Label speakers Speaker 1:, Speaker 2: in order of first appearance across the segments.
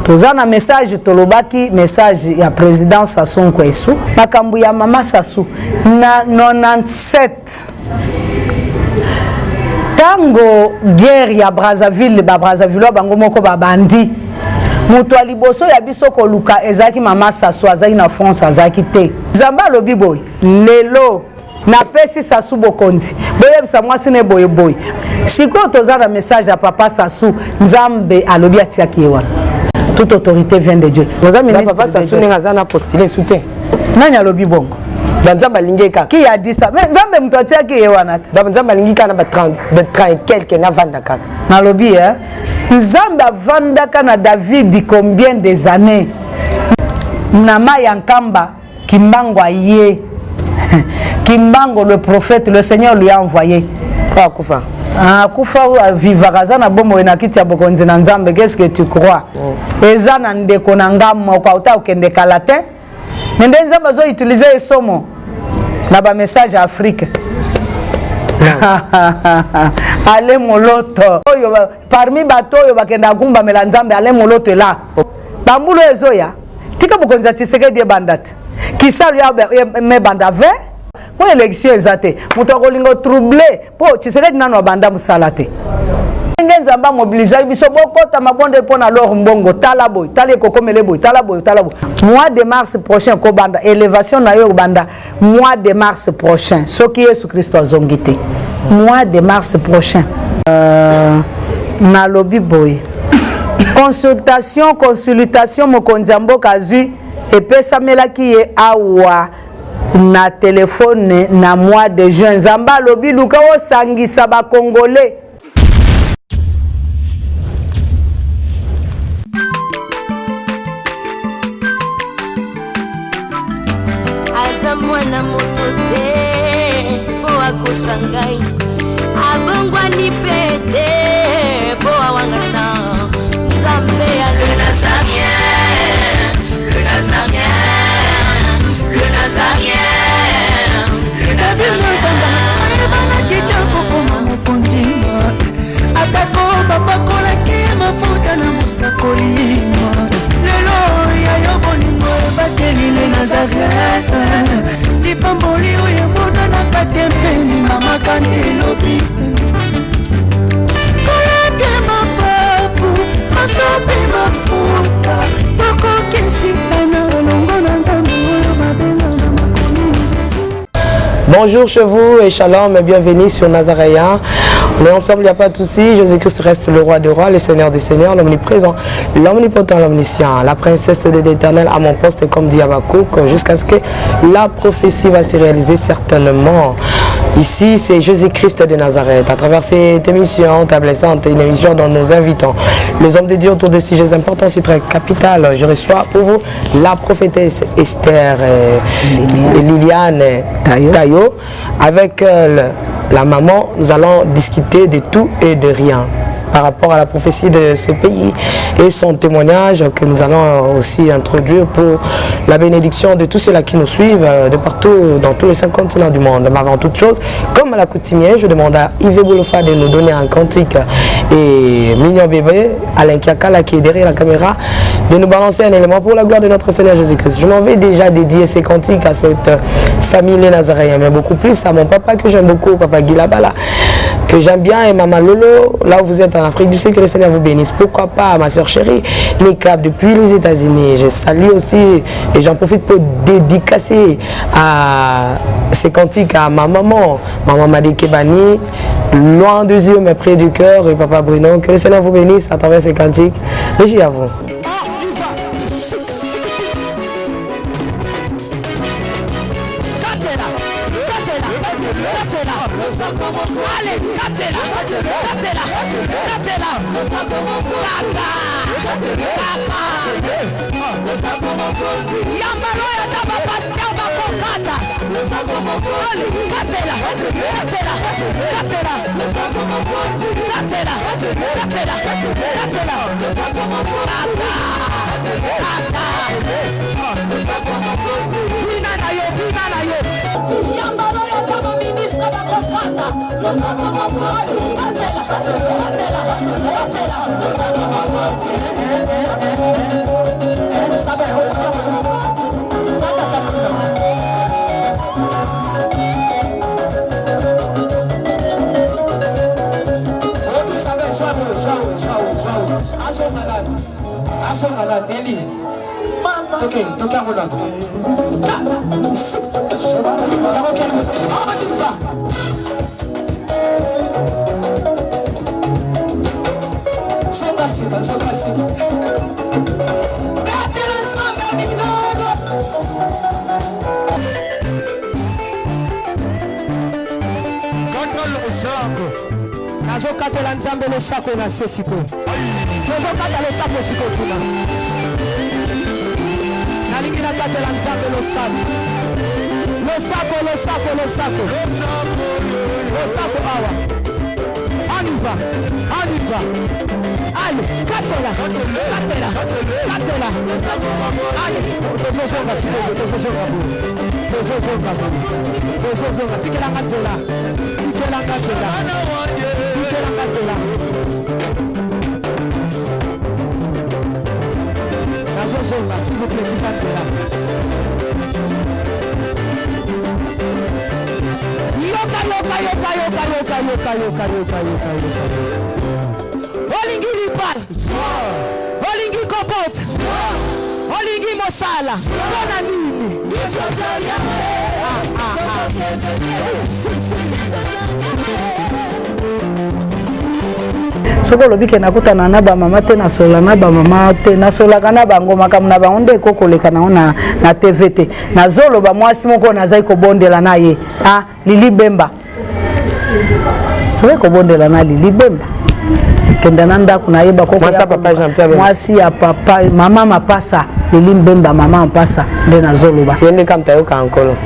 Speaker 1: Toza na message, tolobaki message ya président Sassou Nguesso, makambo ya mama Sassou na 97 tango guerre ya Brazzaville, ba Brazzavillois bango moko babandi. Moto ya liboso ya biso koluka ezalaki mama Sassou, azalaki na France, azalaki te. Nzambe alobi boye, lelo napesi Sassou bokonzi, boyebisa mwasi ne boye boye. Sikoyo toza na message ya papa Sassou, Nzambe alobi atiaki ye wana. Toute autorité vient de Dieu. Oza ministre.
Speaker 2: Papa Sassou ndenge aza na postule su te.
Speaker 1: Nani alobi bongo?
Speaker 2: Nzambe alingi kaka.
Speaker 1: Qui a dit ça? Mais Nzambe moto atiaki ye wana te.
Speaker 2: Nzambe alingi kaka na ba 30 quelque navanda kaka.
Speaker 1: Nalobi hein? Nzambe avandaka na David combien des années? Na mai ya Nkamba, Kimbangu aye. Kimbangu le prophète, le Seigneur lui a envoyé.
Speaker 2: Akufa.
Speaker 1: Akufa vivaka aza na bomoi na kiti ya bokonzi na Nzambe. Qu'est-ce que tu crois? Eza na ndeko na nga moko auta okende kala te. Mais nde Nzambe azo utiliser esomo na ba message ya Afrique. Ale Moloto oyo parmi bato oyo bakenda gumbamela Nzambe, Ale Moloto ela. Bambulu ezoya tika bokonzi ya Tshisekedi ebanda te. Kisalu ya mebanda 20 po élection eza te. Moto akolinga trouble po Tshisekedi nano abanda mosala te. Ndenge Nzambe amobilizaki biso bokota mabonde mpo na lor mbongo, tala boye, tala ekokomele boye, tala boye, tala boye. Mois de mars prochain kobanda élévation na yo kobanda mois de mars prochain soki Yesu Kristo azongi te. Mois de mars prochain. Nalobi boye. Consultation, consultation mokonzi ya mboka azwi epesamelaki ye awa na telefone na mois de juin. Nzambe alobi luka osangisa ba Congolais.
Speaker 3: Aza mwana moto te po akosa ngai, abongwani pe te po awangana. Nzambe ya le Nazarien, le Nazarien, le Nazarien, le Nazarien.
Speaker 4: Ayebanaki te kokoma mokonzi, atako bapakolaki mafuta na mosakoli. Lelo ya yo bolingo ebateli le Nazareth, lipamboli oyo emonanaka te mpeni mama kante elobi kolapia mapapu masope mafuta tokokesitana elongo na Nzambe oyo babenga na makomi Jésus.
Speaker 2: Bonjour chez vous et shalom et bienvenue sur Nazaréen. On est ensemble, il n'y a pas de souci. Jésus-Christ reste le roi des rois, le Seigneur des seigneurs, l'omniprésent, l'omnipotent, l'omniscient, la princesse de l'Éternel à mon poste, comme dit Habacuc, jusqu'à ce que la prophétie va se réaliser certainement. Ici, c'est Jésus-Christ de Nazareth. À travers cette émission, Table Sainte, une émission dont nous invitons les hommes de Dieu autour des sujets importants, c'est très capital. Je reçois pour vous la prophétesse Esther et Liliane
Speaker 1: Tayo.
Speaker 2: Tayo. Avec la maman, nous allons discuter de tout et de rien par rapport à la prophétie de ce pays et son témoignage que nous allons aussi introduire pour la bénédiction de tous ceux-là qui nous suivent de partout dans tous les 5 continents du monde. Mais avant toute chose, comme à l'accoutumée, je demande à Yves Boulofa de nous donner un cantique et Mignon Bébé, Alain Kiakala qui est derrière la caméra, de nous balancer un élément pour la gloire de notre Seigneur Jésus-Christ. Je m'en vais déjà dédier ces cantiques à cette famille les Nazaréens, mais beaucoup plus à mon papa que j'aime beaucoup, papa Guy Labala, que j'aime bien, et maman Lolo, là où vous êtes en Afrique du Sud, que le Seigneur vous bénisse. Pourquoi pas ma soeur chérie, Nika, depuis les États-Unis. Je salue aussi et j'en profite pour dédicacer à ces cantiques à ma maman, maman Madi Kebani, loin des yeux mais près du cœur, et papa Bruno. Que le Seigneur vous bénisse à travers ces cantiques. Régie à vous.
Speaker 5: Azonga nani Eli. Toke, toke yango nani. Yango kele mosala. Zonga nsima, zonga nsima. Betela nzambe minano.
Speaker 6: Kata losako.
Speaker 5: Nazokatela nzambe losako na se sikoyo. Tozokata losako sikoyo kuna. Nalingi nakatela nzambe losako. Losako, losako, losako. Losako awa. On y va, on y va. Allez, katela, katela, katela. Allez, tozozonga sikoyo, tozozonga boye. Tozozonga boye. Tozozonga, tikelanga nzela. Tikelanga nzela. Tikelanga nzela. Nazozonga, s'il vous plaît, tika nzela. Yoka, yoka, yoka, yoka, yoka, yoka, yoka, yoka, yoka, yoka. Olingi libala, olingi kobota, olingi mosala, mpona nini? Ah, ah, ah. Si, si, si.
Speaker 1: Soki olobi ke nakutana na bamama te, nasolola na bamama te, nasololaka na bango, makambo na bango nde ekokoleka nango na, na TV te. Nazoloba mwasi moko nazali kobondela na ye, ah, Lili Bemba. Tozali kobondela na Lili Bemba, kenda na ndako na ye bakoko
Speaker 2: Mwasi ya papa Jean-Pierre Bemba.
Speaker 1: Mwasi ya papa mama Mapasa, Lili Mbemba, mama Mapasa nde nazoloba.
Speaker 2: Ye nde kamta ayokaka nkolo.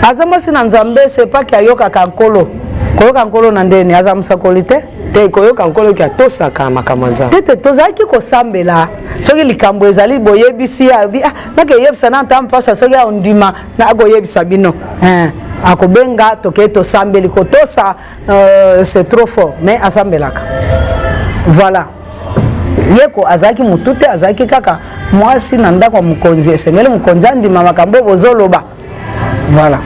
Speaker 1: Aza mwasi na Nzambe, sepaki ayokaka nkolo. Koyoka nkolo na ndeni, aza mosakoli te.
Speaker 2: Te, koyoka nkolo ki atosaka makambo ya Nzambe.
Speaker 1: Te te, tozalaki kosambela. Soki likambo ezali boyebisi ye, alobi, ah, nakeyebisa na ntango mpasa, soki aondima na akoyebisa bino. Akobenga, tokei tosambeli. Kotosa, c'est trop fort, mais asambelaka. Voilà. Yeko azalaki motu te, azalaki kaka mwasi na ndako ya mokonzi. Esengeli mokonzi andima makambo oyo bozoloba. Voilà.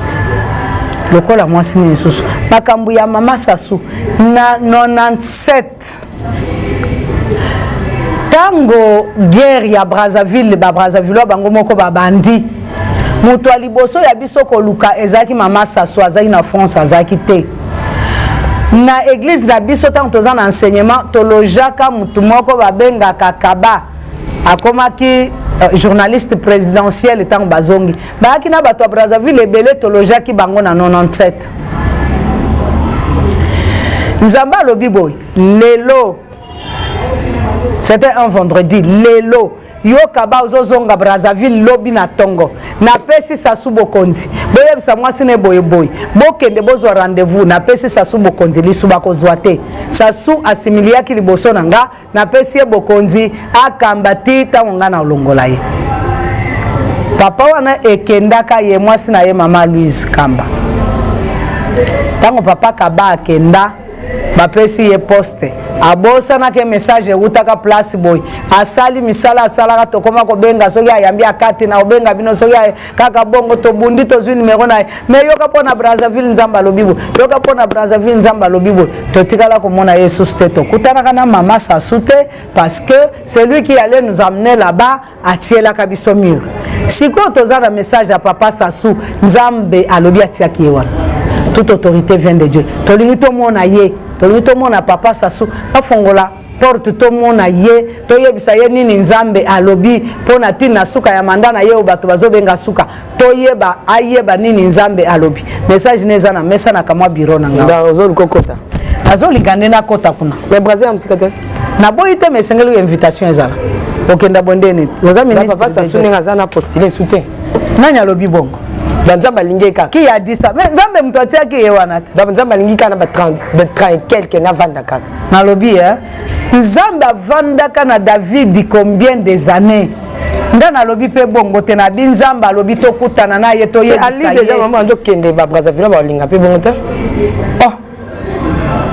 Speaker 1: Lokola mwasi ni lisusu makambo ya mama Sassou na 97, ntango guerre ya Brazzaville, ba Brazzavillois bango moko babandi, moto ya liboso ya biso koluka ezalaki mama Sassou. Azalaki na France, azalaki te na église na biso. Ntango toza na enseignement, tolojaka motu moko babengaka Kaba, akomaki journaliste présidentiel. Ntango bazongi, bayaki na bato ya Brazzaville ebele, tolojaki bango na 97. Nzambe alobi boye lelo, c'était un vendredi: lelo yoka, ba ozozonga Brazzaville lobi na ntongo, napesi Sassou bokonzi. Boyebisa mwasi na boyeboye, bokende bozwa rendez-vous, napesi Sassou bokonzi. Lisu bakozwa te. Sassou asimiliaki liboso na nga, napesi ye bokonzi, akamba ti ntango nga na olongola ye. Papa wana ekendaka ye mwasi na ye mama Louise Kamba. Ntango papa Kaba akenda, bapesi ye poste, abosanaki message ewutaka place boye. Asali misala asalaka, tokóma kobenga, soki ayambi akati na obenga bino, soki kaka bongo tobundi, tozwi numero na ye. Me yoka, mpo na Brazzaville Nzambe alobi boye, yoka, mpo na Brazzaville Nzambe alobi boye. Totikala komona ye susu te, tokutanaka na mama Sassou te, parce que c'est lui qui allait nous amener là-bas, atielaka biso mur. Sikoyo toza na message ya papa Sassou, Nzambe alobi atiaki ye wana. Toute autorité vient de Dieu. Tolingi tomona ye, tolingi tomona papa Sassou, bafongola porte tomona ye, toyebisa ye nini Nzambe alobi mpo na ntina suka ya mandat na ye oyo bato bazobenga suka. Toyeba, ayeba nini Nzambe alobi. Message ne eza na mesa na kamwa bureau na
Speaker 2: ngai. Ozoluka okota?
Speaker 1: Azolinga nde nakota kuna.
Speaker 2: Mais Brazil ya mosika te.
Speaker 1: Naboyi te, mais esengeli invitation ezala. Okenda bondeni, oza ministre.
Speaker 2: Papa Sassou ndenge aza na postule su te.
Speaker 1: Nani alobi bongo?
Speaker 2: Da Nzambe alingi ye kaka.
Speaker 1: Qui a dit ça? Mais Nzambe moto atiaki ye wana te.
Speaker 2: Donc Nzambe alingi kaka na ba 30, ba 30 et quelque navanda kaka.
Speaker 1: Nalobi, eh? Nzambe avandaka na David combien des années? Nga nalobi mpe bongo te, nabi Nzambe alobi tokutana na ye, toyebisa
Speaker 2: Ali déjà
Speaker 1: ye.
Speaker 2: Mama azokende ba Brazzaville, baolinga mpe bongo te.
Speaker 1: Oh.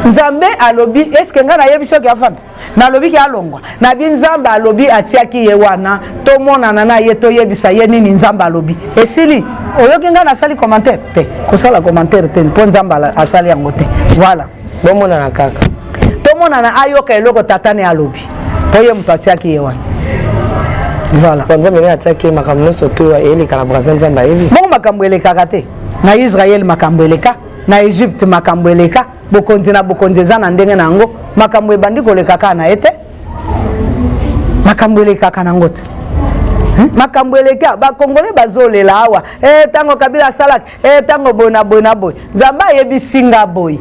Speaker 1: Nzambe alobi, eske ngai nayebi soki avanda? Nalobi ke alongwa, nabi Nzambe alobi atiaki ye wana, tomonana na ye, toyebisa ye nini Nzambe alobi. Esili. Oyoki ngai nasali commentaire te, kosala commentaire te, mpo Nzambe asali yango te. Voilà.
Speaker 2: Bomonana kaka.
Speaker 1: Tomonana, ayoka eloko tata ne alobi. Mpo ye moto atiaki ye wana. Voilà.
Speaker 2: Nzambe nde atiaki makambo nyonso to eleka na Brazza, Nzambe ayebi.
Speaker 1: Bongo makambo elekaka te na Israel, makambo eleka na Egypte, makambo eleka bokonzi na bokonzi eza na ndenge na yango. Makambo ebandi koleka kaka na ye te, makambo elekaka nango te. Makambo eleki, bakongole bazolela awa ntango Kabila asalaki, ntango boye na boye na boye. Nzambe ayebisi nga boye,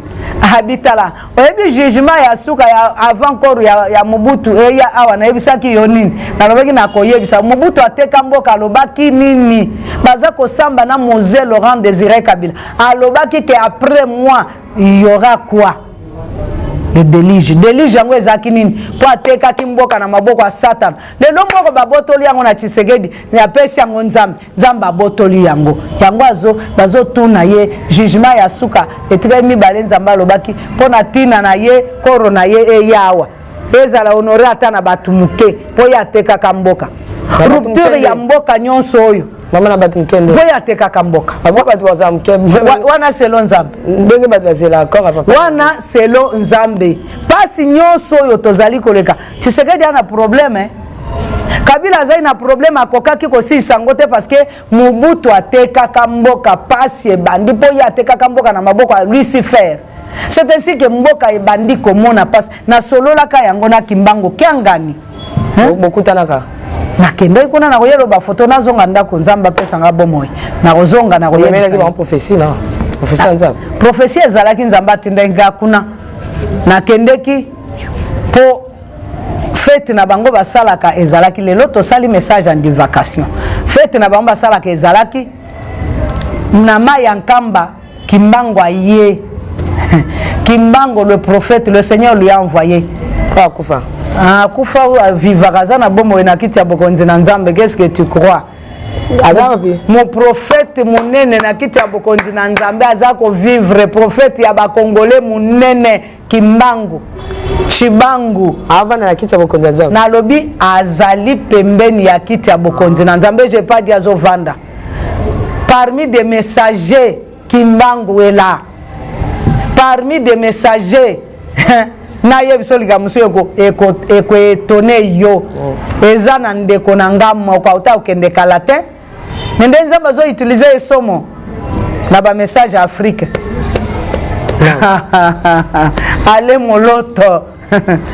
Speaker 1: abitala oyebi jugement ya suka ya avant corps ya Mobutu eya awa. Nayebisaki yo nini? Nalobaki nakoyebisa Mobutu ateka mboka. Alobaki nini? Baza kosamba na Mzee Laurent Désiré Kabila. Alobaki ke après moi il y aura quoi? Le déluge. Déluge yango ezalaki nini? Mpo atekaki mboka na maboko ya Satana. Lelo moko babotoli yango na Tshisekedi, apesi yango Nzambe. Nzambe abotoli yango, yango azo bazotuna ye jugement ya suka etikali mibale. Nzambe alobaki mpo na ntina na ye, corps na ye eya awa, ezala honoré ata na bato moke, mpo ye atekaka mboka. Rupture ya mboka nyonso oyo.
Speaker 2: Mama, na bato moke nde?
Speaker 1: Mpo ye atekaka mboka.
Speaker 2: Abo bato bazala moke.
Speaker 1: Wana selo Nzambe.
Speaker 2: Ndenge bato bazela accord ya papa.
Speaker 1: Wana selo Nzambe. Mpasi nyonso oyo tozali koleka, Tshisekedi ana problème, eh? Kabila azali na problème, akokaki kosilisa yango te parce que Mobutu atekaka mboka. Pasi ebandi mpo ye atekaka mboka na maboko ya Lucifer. C'est ainsi que mboka ebandi komona pasi. Nasololaka yango na Kimbango Kiangani.
Speaker 2: Bokutanaka?
Speaker 1: Nakendaki kuna, nakoyela bafoto, nazonga ndako. Nzambe apesanga bomoi, nakozonga.
Speaker 2: Nakoyebisa prophétie na prophétie ya Nzambe.
Speaker 1: Prophétie ezalaki, Nzambe atindaki nga kuna. Nakendeki mpo fête na bango basalaka ezalaki lelo. Tosali message en divagation. Fête na bango basalaka ezalaki na mai ya Nkamba. Kimbango aye, Kimbango le prophète, le Seigneur lui a envoyé.
Speaker 2: Akufa?
Speaker 1: Akufa, avivaka, aza na bomoi na kiti ya bokonzi na Nzambe. Qu'est-ce que tu crois?
Speaker 2: Aza wapi?
Speaker 1: Mo prophète monene na kiti ya bokonzi na Nzambe, aza kovivre, prophète ya bakongole monene, Kimbangu Chibangu.
Speaker 2: Avanda na kiti ya bokonzi ya Nzambe?
Speaker 1: Nalobi azali pembeni ya kiti ya bokonzi na Nzambe. J'ai pas dit azovanda. Parmi des messagers, Kimbangu est là parmi des messagers. Nayebi so likambo mosusu ekoétonner yo. Eza na ndeko na nga moko auta kokende kala te, me nde Nzambe azoutiliser esomo na bamessage ya Afrique, ale moloto.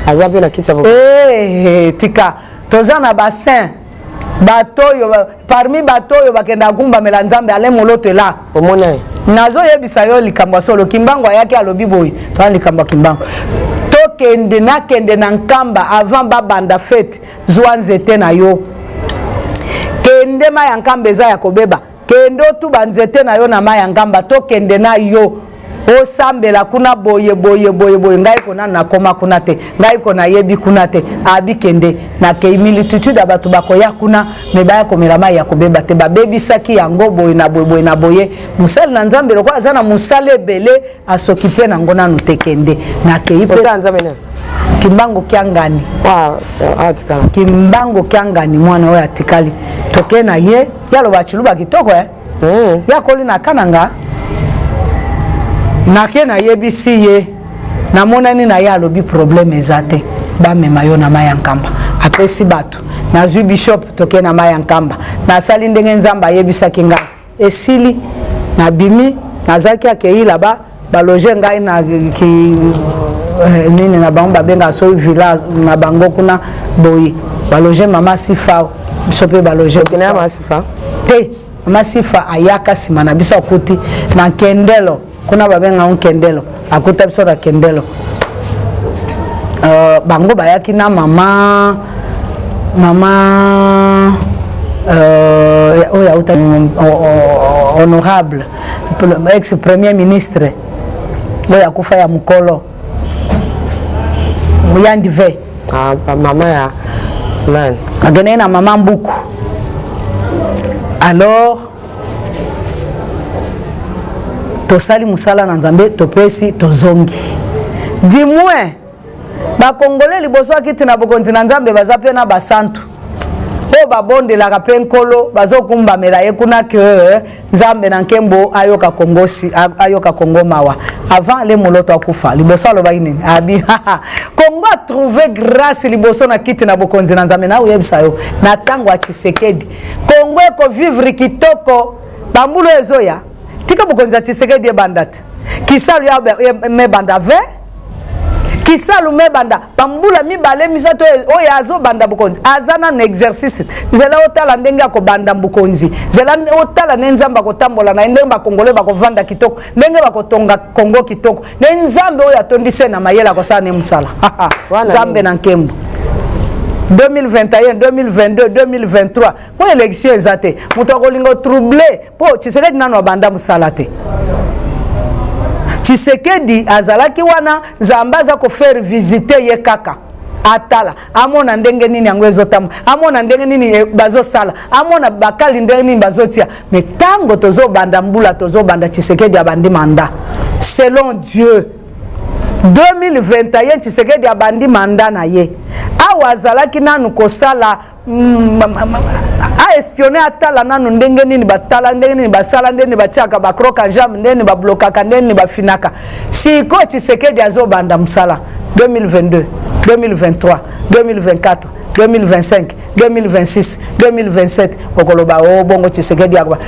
Speaker 2: Aza mpe na kiti ya
Speaker 1: hey, tika, toza na basaint, bato oyo, parmi bato oyo bakendaka kumbamela Nzambe, ale moloto ela.
Speaker 2: Omona ye?
Speaker 1: Nazoyebisa yo likambo ya solo. Kimbangu ayaki, alobi boye, toza likambo ya Kimbangu. Tokende, nakende na Nkamba avant babanda fête. Zwa nzete na yo, kende mai ya Nkamba eza ya kobeba. Kende otuba nzete na yo na mai ya Nkamba, tokende na yo osambela kuna boye boye boye boye. Ngai kona nakoma kuna te, ngai ko nayebi kuna te. Abi kende, nakei. Multitude ya bato bakoya kuna, me baya komela mai ya kobeba te, babebisaki yango boye na boye boye na boye. Mosali na Nzambe lokola aza na mosala ebele, asoki mpe nango nanu te. Kende, nakei mpe.
Speaker 2: Nzambe nani?
Speaker 1: Kimbangu Kiangani.
Speaker 2: Atikala?
Speaker 1: Kimbangu Kiangani, mwana oyo atikali. Toke na ye, ye aloba Tshiluba kitoko, eh? Ye akoli na Kananga. Nake, nayebisi ye, namonani na ye, alobi problème eza te, bamema yo na mai ya Nkamba. Apesi bato, nazwi bishop, toke na mai ya Nkamba, nasali ndenge Nzambe ayebisaki ngai. Esili, nabimi, nazalaki akei là-bas, baloger ngai na ki nini na bango babengaka soki village na bango kuna boye. Baloger mama Sifa, biso mpe baloger.
Speaker 2: Okende na mama Sifa?
Speaker 1: Te, mama Sifa ayaka nsima na biso, akuti na Nkendelo kuna, babengaka Nkendelo. Akuta biso na Kendelo. Bango bayaki na mama oyo auta honorable ex premier ministre oyo akufa ya mokolo, Muyandi ve.
Speaker 2: Ah, mama ya nani?
Speaker 1: Akendeki na mama Mbuku. Alors tosali mosala na Nzambe, topesi, tozongi. Du moins bakongole liboso akiti na bokonzi na Nzambe, baza mpe na basantu oyo babondelaka mpe Nkolo, bazokumbamela ye kuna ke Nzambe na nkembo ayoka Kongo, si, ayoka Kongo mawa. Avant Alain Moloto akufa, liboso alobaki nini? Abi Congo a trouvé grâce liboso na kiti na bokonzi na Nzambe. Na oyebisa yo na tango ya Tshisekedi, Congo eko vivre kitoko. Bambulu ezoya, tika bokonzi ya Tshisekedi ebanda te. Kisalu ya mebanda 20 Kisalu mebanda bambula mibale misato oyo azobanda bokonzi, aza nanu exercice. Nzela otala ndenge akobanda bokonzi, nzela otala nde Nzambe akotambola na ye, ndenge bakongole bakovanda kitoko, ndenge bakotonga Kongo kitoko, nde Nzambe oyo atondisi ye na mayele akosala ne mosala. Nzambe na nkembo. 2021, 2022, 2023, mpo élection eza te, moto akolinga otrouble mpo Tshisekedi nanu abanda mosala te. Tshisekedi azalaki wana, Nzambe aza kofaire visite ye kaka atala, amona ndenge nini yango ezotambola, amona ndenge nini eh, bazosala, amona bakali ndenge nini bazotia. Mais ntango tozobanda mbula, tozobanda, Tshisekedi abandi mandat selon Dieu 2021. Tshisekedi abandi mandat na ye awa, azalaki nanu kosala aespionne, atala nanu ndenge nini batala, ndenge nini basala, ndenge nini batiaka bacroc en jambe, ndenge nini bablokaka, ndenge nini bafinaka. Sikoyo Tshisekedi azobanda mosala 2022, 2023, 2024, 2025, 2026, 2027. Okoloba o oh, bongo Tshisekedi akoba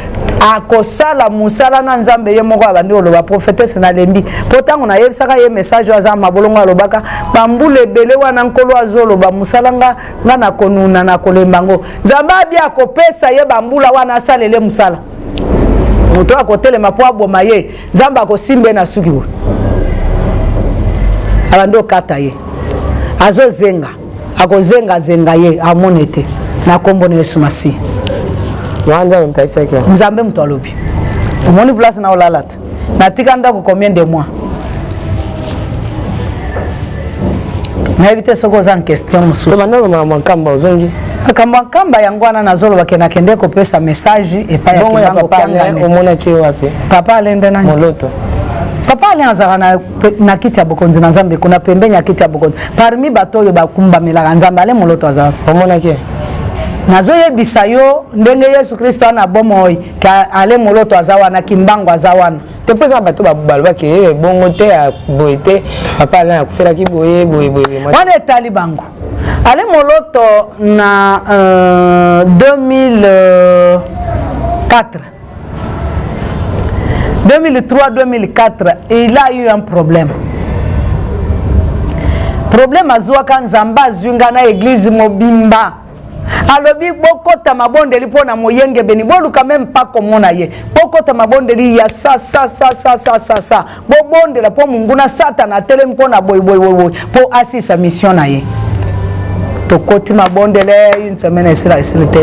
Speaker 1: akosala mosala na Nzambe ye moko abandi koloba. Prophétesse, nalembi mpo ntango nayebisaka ye message oyo aza mabolongo, alobaka bambula ebele wana Nkolo azoloba mosala nga nga na konuna na kolemba ngo. Nzambe abi akopesa ye bambula wana asalele mosala. Moto akotelema mpo aboma ye, Nzambe akosimba ye na suki boye, abandi okata ye, azozenga, akozengazenga ye, amona ete na nkombo na Yesu Masiya.
Speaker 2: Nzambe moto ayebisaki?
Speaker 1: Nzambe moto alobi. Omoni place na olala te, natika ndako combien de mois, nayebi te soki oza na question mosusu.
Speaker 2: Tobanda makambo Nkamba, ozongi.
Speaker 1: Makambo ya Nkamba yango wana nazoloba ke nakende kopesa message epai
Speaker 2: ya ya papa Alain. Omonaki ye wapi?
Speaker 1: Papa Alain nde nani?
Speaker 2: Moloto.
Speaker 1: Papa Alain azalaka na kiti ya bokonzi na Nzambe kuna, pembeni ya kiti ya bokonzi, parmi bato oyo bakumbamelaka Nzambe. Alain Moloto azalaka.
Speaker 2: Omonaki ye?
Speaker 1: Nazoyebisa yo ndenge Yesu Kristo ana bomoi ke Alain Moloto aza wana, Kimbangu aza wana.
Speaker 2: Te, mpo eza na bato balobaki ye bongo te, boye te, papa Alain akufelaki boye boye boye.
Speaker 1: Wana etali bango. Alain Moloto na 2004, 2003, 2004, il a eu un problème. Problème azwaka, Nzambe azwi nga na église mobimba, alobi bokota mabondeli mpo na moyengebeni, boluka meme mpa komona ye, bokota mabondeli ya sa sa sa sa sa sa sa, bobondela mpo monguna Satana atelemi mpo na boyeboyeboye mpo asisa mission na ye. Tokoti mabondele une semaine, esila, esili te.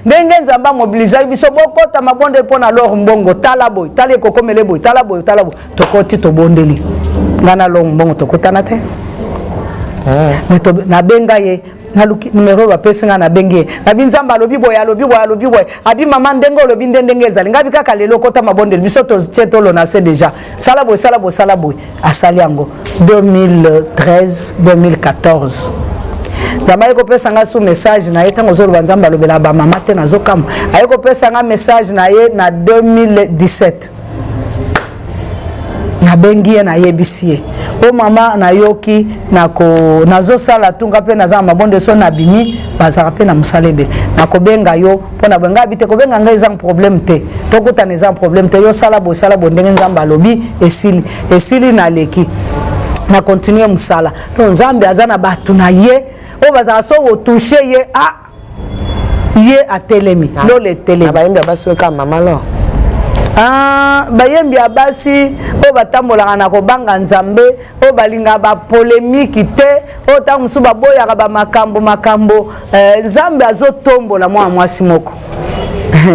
Speaker 1: Ndenge Nzambe amobilizaki biso, bokota mabondeli mpo na lor mbongo, tala boye, tala ekokomele boye, tala boye, tala boye. Tokoti, tobondeli, ngai na lor mbongo tokutana te. Mais nabenga ye, naluki numero bapesi ngai, nabengi ye, nabi Nzambe alobi boye, alobi boye, alobi boye. Abi mama, ndenge olobi nde ndenge ezali. Ngai bi kaka lelo okota mabondeli, biso totie tolona se déjà, sala boye, sala boye, sala boye. Asali yango 2013, 2014. Nzambe aye kopesa ngai su message na ye. Ntango ozoloba Nzambe alobela bamama te, nazokama. Aye kopesa ngai message na ye na 2017. Nabengi ye, nayebisi ye: o mama, nayoki nazosala tunga mpe naza na mabonde, so nabimi bazalaka mpe na mosala ebele, nakobenga yo mpo na boye. Ngai abi te, kobenga ngai eza problème te, tokutana eza problème te, yo sala boye, sala boye ndenge Nzambe alobi. Esili, esili, naleki na continue mosala. Donc Nzambe aza na bato na ye oyo bazalaka so otouche ye, ah, ye atelemi, lola etelemi.
Speaker 2: Bayembi ya basi oyo kaka mama lor?
Speaker 1: Ah, bayembi ya basi oyo batambolaka na kobanga Nzambe, oyo balingaka bapolémique te, oyo ntango mosusu baboyaka bamakambo makambo. Nzambe azotombola mwana mwasi moko.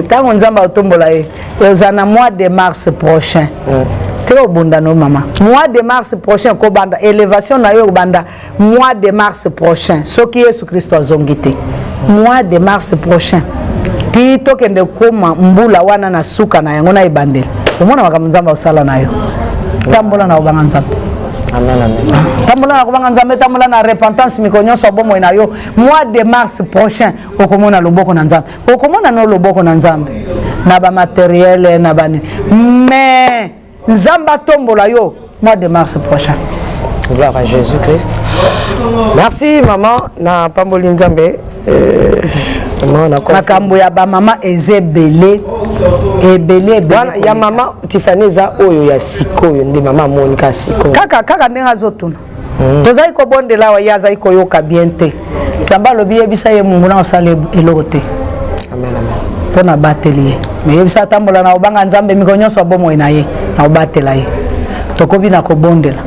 Speaker 1: Ntango Nzambe azotombola ye, eza na mois de mars prochain. Tika obunda no mama, mois de mars prochain kobanda élévation na yo, ekobanda mois de mars prochain soki Yesu Kristo azongi te. Mois de mars prochain ti tokende koma mbula wana na suka na yango na ebandeli, omona makambo Nzambe osala na yo. Tambola na kobanga Nzambe.
Speaker 2: Amen, amen.
Speaker 1: Tambola na kobanga Nzambe, tambola na repentance mikolo nyonso ya bomoi na yo. Mois de mars prochain okomona loboko na Nzambe, okomona no loboko na Nzambe na bamateriel na bani. Mais Nzambe atombola yo. Mois de mars prochain.
Speaker 2: Gloire à Jésus-Christ. Merci maman na pamboli Nzambe. Euh,
Speaker 1: makambo ya bamama eza ebele ebele
Speaker 2: ebele ya mama Tiffany eza oyo ya sikoyo nde mama amonika sikoyo
Speaker 1: kaka kaka ndenge azotuna mm. Tozali kobondela awa, ye azali koyoka bien te. Nzambe alobi yebisa ye monguna osala eloko te mpo na bateli ye, me yebisa atambola na kobanga Nzambe mikolo nyonso ya bomoi na ye, na kobatela ye. Tokobi na kobondela,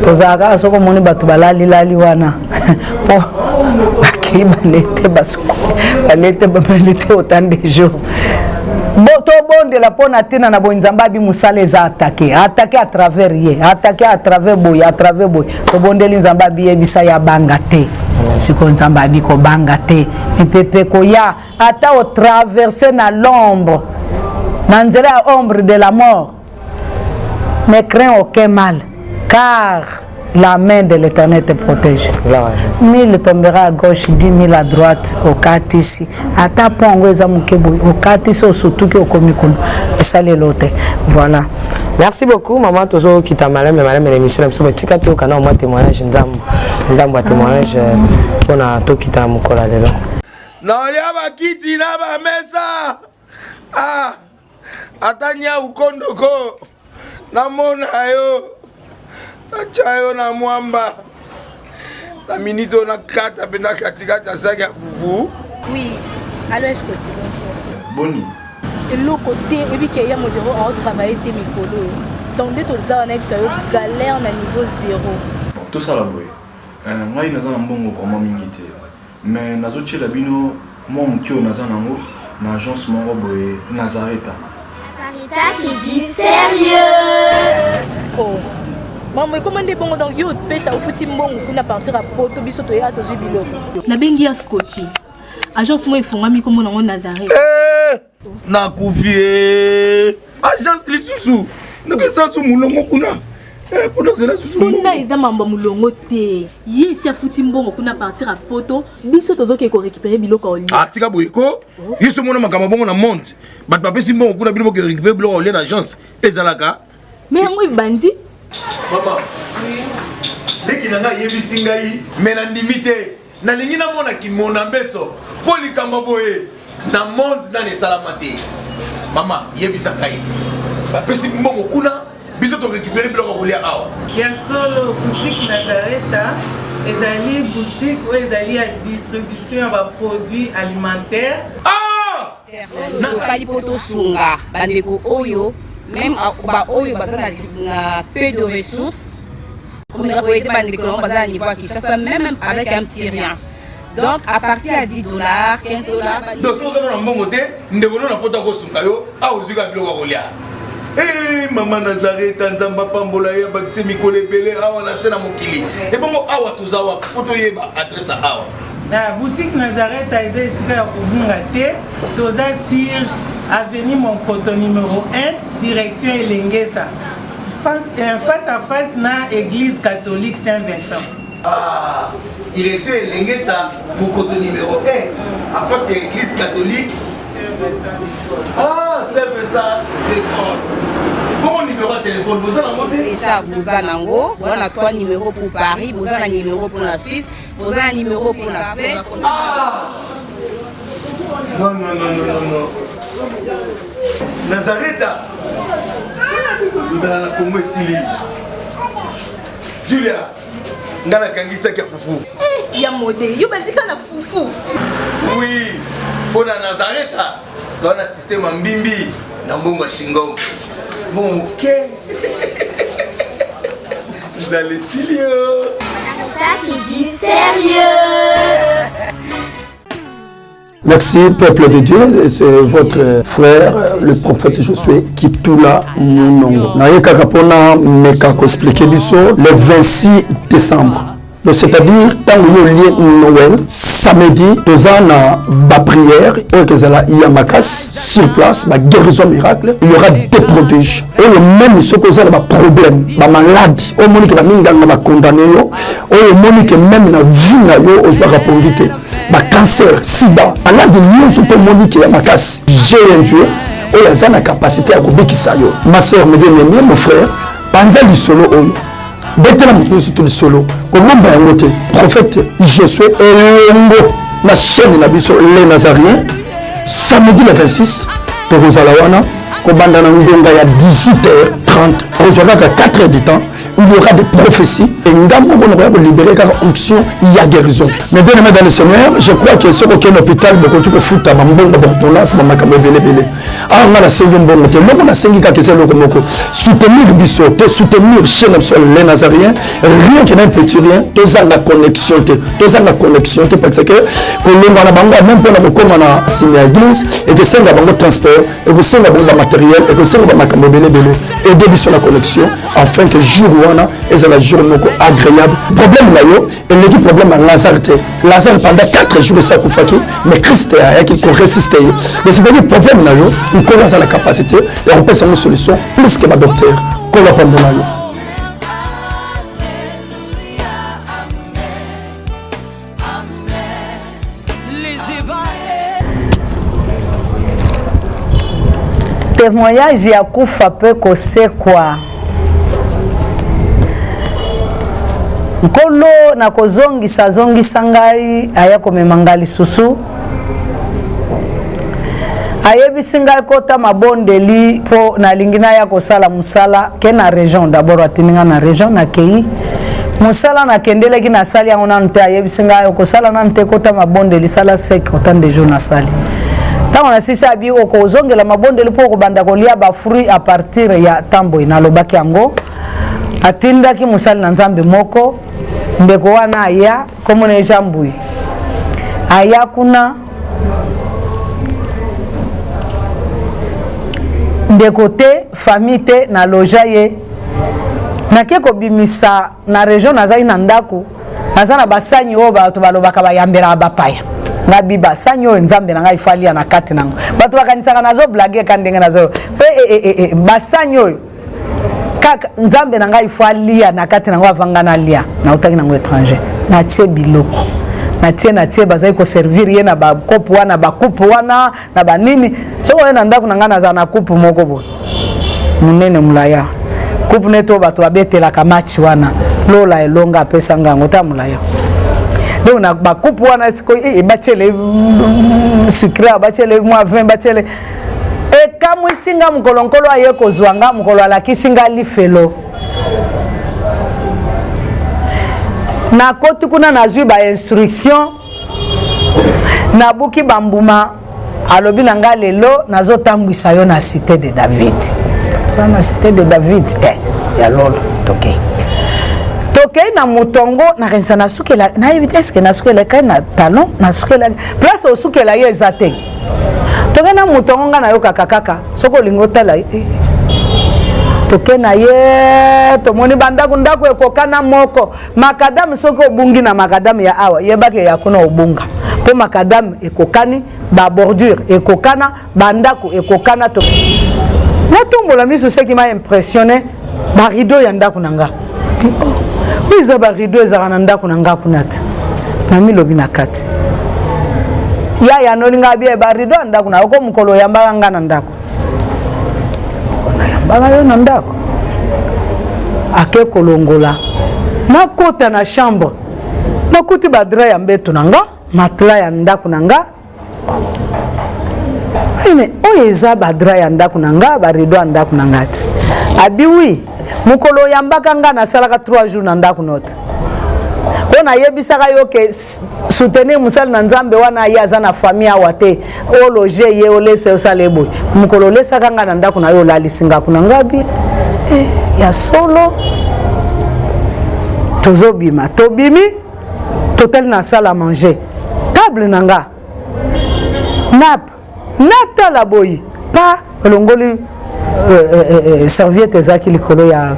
Speaker 1: tozala kaka soki omoni bato balalilali wana mpo bakei balete basuku balete balete autant de jours. Tobondela mpo na ntina na boye. Nzambe abi mosala eza attaqué, attaqué à travers ye, attaqué à travers boye, à travers boye. Tobondeli, Nzambe abi yebisa ye abanga te. Sikoyo Nzambe abi kobanga te, mipepe koya ata otraverse na l'ombre, na nzela ya ombre de la mort, ne crains aucun mal, car la main de l'Éternel te protège. 1000 tombera à gauche, 10 000 à droite, okatisi. Ata po yango eza moke boye, okatisi, osutuki, okomi kuna, esali elo te. Voilà.
Speaker 2: Merci beaucoup maman. Tozokita maleme maleme na émission na biso. Batika toyoka na mwa témoignage, nzambo ndambo ya témoignage mpona tokita mokolo ya lelo.
Speaker 6: Naolia bakiti na bamesa, ah, ata nyau kondoko namona yo, natya yo na mwamba na minute oyo, nakata mpe na katikati ya saki ya fufu.
Speaker 7: Oui, allo Escoti, bonjour.
Speaker 8: Boni?
Speaker 7: Eloko te, oyebi ke ya modero aotravaille te mikolo oyo. Donc nde toza wana, yebisa yo galère na niveau zéro.
Speaker 8: Bon, tosala boye. Ngai naza na mbongo vraiment mingi te, mais nazotiela bino mwa moke oyo naza nango na agence moko boye, Nazareta.
Speaker 3: Sarita, c'est du sérieux.
Speaker 7: Oh. Mama, ekoma nde bongo. Donc yo opesa, ofuti mbongo kuna partir ya poto, biso toyaka tozwi biloko. Nabengi ya Scoti, agence moko efungwami, nkombo nango Nazareth.
Speaker 6: Eh, nakufi e agence lisusu nakesa su molongo kuna. Eh, mpona ozela susu.
Speaker 7: Kuna eza mambo ya molongo te. Ye esi afuti mbongo kuna partir ya poto, biso tozoke korécupérer biloko ya olia.
Speaker 6: Ah, tika boye ko. Yo so mona makambo bongo na monde, bato bapesi mbongo kuna, bino boke récupérer biloko olia na agence, ezalaka?
Speaker 7: Mais yango ebandi.
Speaker 6: Mama leki na ngai ayebisi ngai, me nandimi te. Nalingi namona kimona mbeso mpo likambo boye na monde nani esalama te. Mama, yebisa ngai, bapesi mbongo kuna, biso torécupérer biloko ya kolia awa?
Speaker 9: Ya solo, boutique Nazareta ezali boutique oyo ezali ya distribution ya baproduit alimentaire.
Speaker 6: Ah!
Speaker 10: Tosali mpo tosunga bandeko oyo, même baoyo baza na peu de ressources, komeka koaider bandeko nango baza na niveau ya Kinshasa, même avec un petit rien. Donc à partir ya 10 dollars, 15 dollars.
Speaker 6: Donc soki oza na mbongo te, ndeko no na poto akosunga yo awa, ozwi kaka biloko ya kolia. Eh, mama Nazareta, Nzambe apambola ye, abakise mikolo ebele awa na se na mokili. Ebongo awa toza wapi, mpo toyeba adresse ya awa?
Speaker 9: Na boutique Nazareta eza esika ya kobunga te. Toza sur avenue Monkoto numéro 1, direction Elengesa, face à face na église catholique Saint-Vincent.
Speaker 6: Ah, direction Elengesa, Mokoto numéro 1, en face ya église catholique. Ah, Saint-Vincent de Paul. Bongo numéro ya téléphone boza nango te?
Speaker 10: Déjà boza nango, boza na trois numéros pour Paris, boza na numéro pour la Suisse, boza na numéro pour la Suède.
Speaker 6: Ah! Non, non, non, non, non, non. Nazareta, nzala na Kongo esili. Julia, nga nakangisaki ya fufu.
Speaker 7: Ya mode, yo bandika na fufu.
Speaker 6: Oui, mpo na Nazareta toza na système ya mbimbi na mbongo ya shingom, mbongo moke, nzala esili yo.
Speaker 3: Ça, c'est du sérieux.
Speaker 11: Merci, peuple de Dieu, c'est votre frère, le prophète Josué Kitula Munongo. Naye kaka pona meka ko expliquer biso le 26 décembre. Donc c'est-à-dire ntango yo olie Noël, samedi toza na baprière oyo ekozala ya makasi sur place, baguérison miracle, il y aura des prodiges. Oyo même soki oza na baproblème, bamaladi oyo omoni ke baminganga bakondane yo, oyo omoni ke même na vie na yo ozwaka pongi te, bacancer, sida, maladi nyonso mpo omoni ke ya makasi, j'ai un Dieu oyo aza na capacité ya kobikisa yo. Ma soeur, mes bien aimé, mon frère. Panza lisolo oyo. Betela moto nyonso to lisolo. Kobomba yango te. Prophète Josué elongo na chaîne na biso Les Nazaréens samedi le 26 tokozala wana kobanda na ngonga ya 18h30 kozwa kaka 4 heures du temps. Il y aura des prophéties et nga moko nakoya kolibere kaka onction ya guérison. Mais bien aimé dans le Seigneur, je crois que soki okende hôpital, bokoki kofuta bambongo, baordonnance, bamakambo ebele ebele. Awa nga nasengi mbongo te. Eloko nasengi kaka eza eloko moko: soutenir biso, to soutenir chaîne na biso Les Nazaréens, rien que na petit rien. Tozanga connexion te, tozanga connexion te, parce que kolongwa na bango même mpona kokóma na nsima ya église ekosenga bango transport, ekosenga bango bamatériel, ekosenga bamakambo ebele ebele. Aide biso na connexion afin que jour wana ezala jour moko agréable. Problème na yo eleki problème ya Lazare te. Lazare, pendant 4 jours esi akufaki, mais Christ ayaki koresiste ye. Mais c'est-à-dire problème na yo, Nkolo aza na capacité ya kopesa yango solution plus que badocteur. Nkolo apambola yo.
Speaker 1: Témoignage ya kufa mpe kosekwa. Nkolo nakozongisa, azongisa ngai, aya komema ngai lisusu. Ayebisi ngai kota mabondeli mpo nalingi naya kosala mosala ke na région. D'abord atindi ngai na région, nakei mosala, nakendeleki, nasali yango nanu te. Ayebisi ngai okosala nanu te, kota mabondeli, sala sec autant de jour. Nasali. Ntango nasisi, abi okozongela mabondeli mpo okobanda kolia bafruit à partir ya tamboi. Nalobaki yango. Atindaki mosali na Nzambe moko, ndeko wana aya, komona ye Jean Mbui, aya kuna. Ndeko te, famille te, naloja ye. Nake kobimisa na région, nazali na ndako, naza na basani oyo bato balobaka bayambelaka bapaya. Ngabi basani oyo Nzambe na ngai falia na kati nango. Bato bakanisaka nazoblague ka ndenge nazo e, e, e, e, basani oyo kaka Nzambe na ngai fo alia na kati nango. Avanga nalia, nautaki nango étranger, natie biloko, natie natie, bazali koservir ye na bakope wana, bakupe wana na banini. Soki oye na ndako na ngai, nazala na coupe moko boye monene, molaya, coupe neti oyo bato babetelaka match wana. Lola elonga apesa nga yango ta molaya. Donc na bakupe wana sikoyo batiele sucre, batiele mwa vin, batiele. Ekamwisi nga mokolo Nkolo aye kozwa nga, mokolo alakisi nga lifelo. Nakoti kuna, nazwi bainstruction, nabuki bambuma. Alobi na nga: lelo nazotambwisa yo na cité de David. Oza na cité de David, eh, ya lolo. Tokei, tokei na motongo. Nakanisa nasukela, nayebi te eske nasukela ekai na talon, nasukela place osukela ye eza te. Tokei na motongo, ngai nayokaka kaka soki olingi otala eh. Toke na ye, tomoni bandako, ndako ekokana moko, makadamu. Soki obungi na makadamu ya awa, yebaki ya kuna obunga, mpo makadamu ekokani, babordure ekokana, bandako ekokana. To natombola miso, seki ma impressionné, barideau ya ndako na nga oyo eza barideau ezalaka na ndako na nga kuna te. Namilobi na kati ya yanoli nga bie barideau ya ndako na oko. Mokolo oyambaka nga na ndako, nayambaka yo na ndako. Ake kolongola, nakota na chambre, nakuti badra ya mbeto na nga, matelas ya ndako na nga. Me oyo eza badra ya ndako na nga, barideau ya ndako na nga te. Abi wi, mokolo oyambaka nga, nasalaka 3 jours na ndako note mpo nayebisaka yo ke soutenir mosali na Nzambe wana, ye aza na famille awa te, ologe ye, olesa, osala ye boye. Mokolo olesaka nga na ndako na yo, olalisi nga kuna. Ngabi eh, ya solo. Tozobima, tobimi, totali na salle à manger, table na nga, nappe. Natala boye pa olongoli euh, euh, euh, serviette ezalaki likolo ya,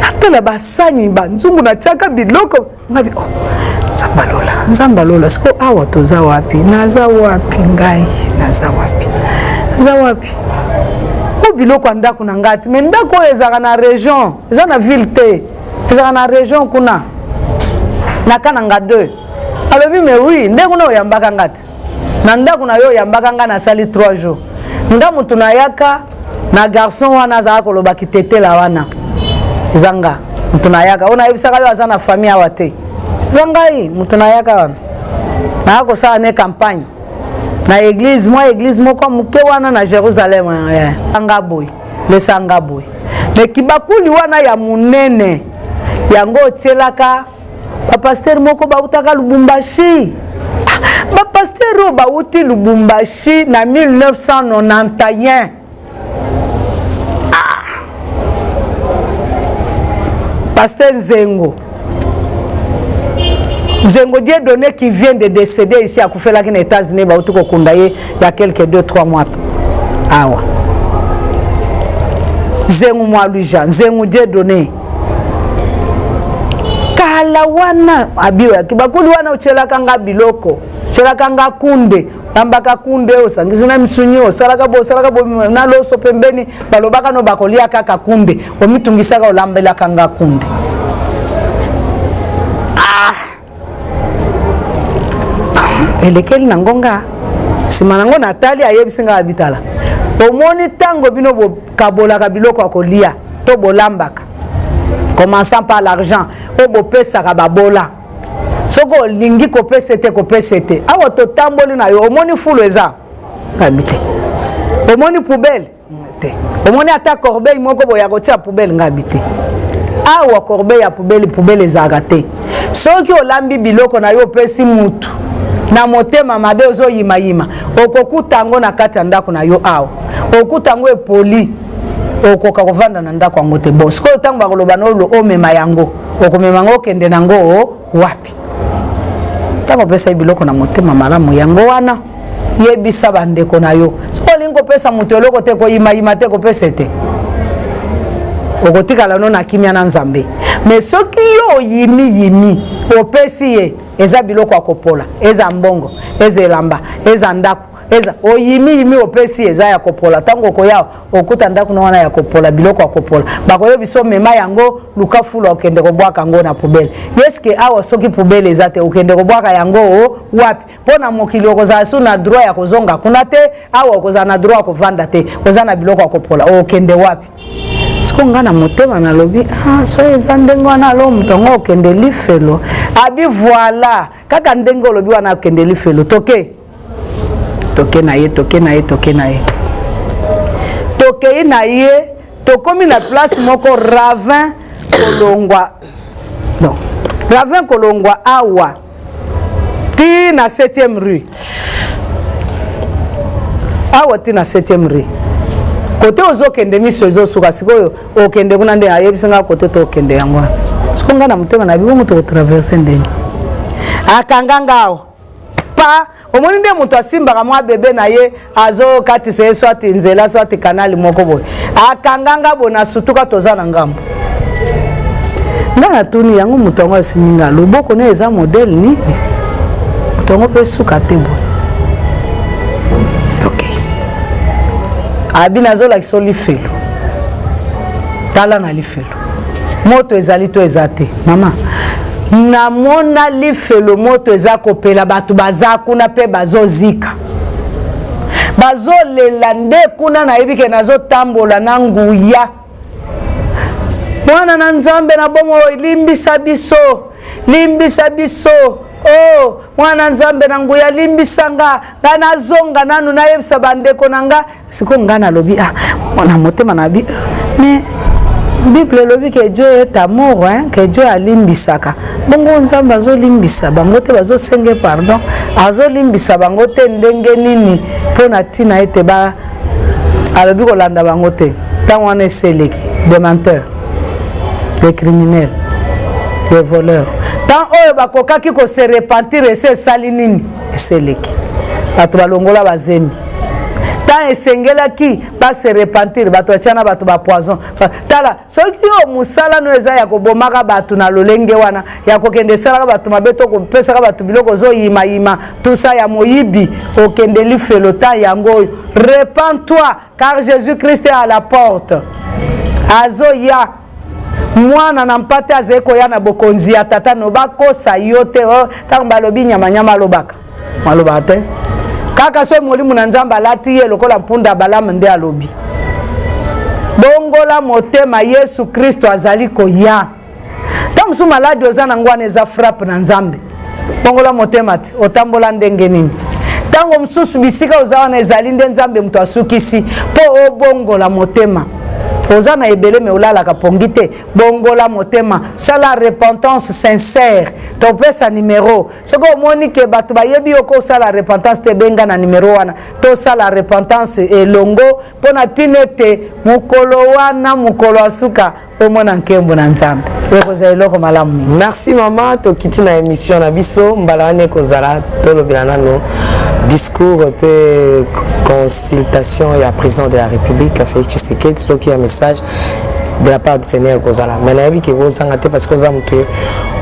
Speaker 1: natala basani, banzungu natiaka biloko. Ngabi oh, Nzambe alola, Nzambe alola, siko awa toza wapi? Naza wapi ngai? Naza wapi? Naza wapi? O biloko ya ndako na ngai ti me ndako oyo ezalaka na région, eza na ville te, ezalaka na région kuna na Kananga 2. Alobi me oui, nde kuna oyambaka nga te, na ndako na yo oyambaka nga, nasali 3 jours. Nga motu nayaka na garçon wana azalaka koloba kitetela wana. Eza nga moto nayaka oyo nayebisaka yo aza na famille awa te, eza ngai moto nayaka wana, naya kosala ne campagne na église, mwa église moko moke wana na Jérusalem. Eh, nga boye, lesa nga boye, me kibakuli wana ya monene yango otielaka bapastere moko bautaka Lubumbashi. Ah, bapastere oyo bauti Lubumbashi na 1991. Ah, pasteur Nzengo, Nzengo Dieu donné qui vient de décéder ici, akufelaki na États-Unis, bauti kokunda ye ya quelques 2 3 mois awa. Nzengo mwa Luija, Nzengo Dieu donné kala wana abiwaki bakuli wana, otyelaka nga biloko, otyelaka nga kunde, lambaka kunde, osangisi na misuni, osalaka bo, osalaka bo na loso pembeni, balobaka no bakolia kaka kunde, omitungisaka olambelaka nga kunde. Ah! Elekeli na ngonga nsima nango natali, ayebisi ngai abitala, omoni ntango bino bokabolaka biloko ya kolia to bolambaka, commençant par l'argent oyo bopesaka babola, soki olingi kopesa ete kopesa ete awa totamboli na yo, omoni fulu eza ngabi te, omoni poubelle te, omoni ata corbeille moko boye ya kotia poubelle ngabi te, awa corbeille ya poubelle, poubelle ezalaka te. Soki olambi biloko na yo, opesi mutu na motema mabe, ozoyimayima, okokuta yango na kati ya ndako na yo awa, okuta yango epoli, okoka kovanda na ndako yango te. Bon, sikoyo ntango bakoloba na omema yango, okomema yango okende nango wapi? Ntango opesa ye biloko na motema malamu, yango wana yebisa bandeko na yo, soki olingi kopesa moto eloko te, koyimayima te, kopesa te, okotikala no na kimia na Nzambe. Mais soki yo oyimiyimi opesi ye, eza biloko ya kopola, eza mbongo, eza elamba, eza ndako, eza oyimiyimi opesi, eza ya kopola. Ntango okoya okuta ndako na wana ya kopola, biloko ya kopola, bakoyebi so mema yango, luka fulu, okende kobwaka yango na poubelle. Yeske awa soki poubelle eza te, okende kobwaka yango wapi? Mpo na mokili okozala su na droit ya kozonga kuna te, awa okozala na droit ya kovanda te, oza na biloko ya kopola, okende wapi? Siko nga na motema nalobi, ah, so eza ndenge wana, alo moto yango okende lifelo. Abi voilà, kaka ndenge olobi wana, okende lifelo. Toke, toke na ye, toke na ye, toke na ye, tokei na ye, tokomi na place moko ravin kolongwa, non, ravin kolongwa awa ti na 7e rue, awa ti na 7e rue, kote ozokende miso ezosuka. Sikoyo okende kuna nde ayebisi nga kote tokende yango wana. Sikoyo nga na motema na bibo, moto kotraverse ndenge akanga nga awa pa, omoni nde moto asimbaka mwa bebe na ye, azokatisa ye swati nzela, swati kanali moko boye, akanga nga boye na sutuka, toza na ngambo. Nga natuni yango, moto yango asimbi nga loboko na eza modele nini? Moto yango mpe suka te boye. Ok, abi nazolakisa lifelo, tala na lifelo moto ezali to eza te. Mama, namona lifelo moto eza kopela, bato baza kuna mpe bazozika, bazolela nde kuna. Nayebi ke nazotambola na nguya mwana na Nzambe na bomoi, limbisa biso, limbisa biso. Oh, mwana Nzambe na nguya, limbisa nga, nga nazonga nanu nayebisa bandeko na nga. Sikoyo nga nalobi, ah, na motema na bi, mais Bible elobi ke Dieu est amour, hein, que Dieu alimbisaka. Bongo Nzambe azolimbisa bango te, bazosenge pardon, azolimbisa bango te ndenge nini? Mpo na ntina ete ba alobi kolanda bango te. Ntango wana eseleki des menteurs, des criminels, des voleurs, ntango oyo bakokaki kose repentir, ese esali nini? Eseleki bato balongola bazemi. Ntango esengelaki base repentir, bato batia na bato bapoison. Tala, soki yo mosala no eza ya kobomaka bato na lolenge wana ya kokende esalaka bato mabe to kopesaka bato biloko ozoyimayima, tusa ya moyibi, okende lifelo. Ta yango oyo, repens-toi car Jésus Christ est à la porte, azoya. Mwana na mpate azali koya na bokonzi ya tata. No bakosa yo te. Ntango balobi nyamanyama, alobaka alobaka te, kaka soki molimo na Nzambe alati ye lokola mpunda Balamu nde alobi bongo. Bongola motema, Yesu Kristo azali koya. Ntango mosusu maladi oza na yango wana eza frappe na Nzambe. Bongola motema te, otambola ndenge nini? Ntango mosusu bisika oza wana ezali nde Nzambe moto asukisi mpo obongola motema. Oza na ebele me olalaka pongi te. Bongola motema, sala repentance sincère. Topesa numero soki omoni ke bato bayebi yo ko osala repentance te, benga na numero wana tosala repentance elongo mpo na ntina ete mokolo wana, mokolo ya suka, omona nkembo na Nzambe. Ekozala eloko malamu mingi.
Speaker 2: Merci mama. Tokiti na émission na biso. Mbala wana ekozala tolobela nano discours mpe consultation ya président de la République Félix Tshisekedi. Soki ya message de la part du Seigneur ekozala, mais nayebi ke kozanga te, parce que oza moto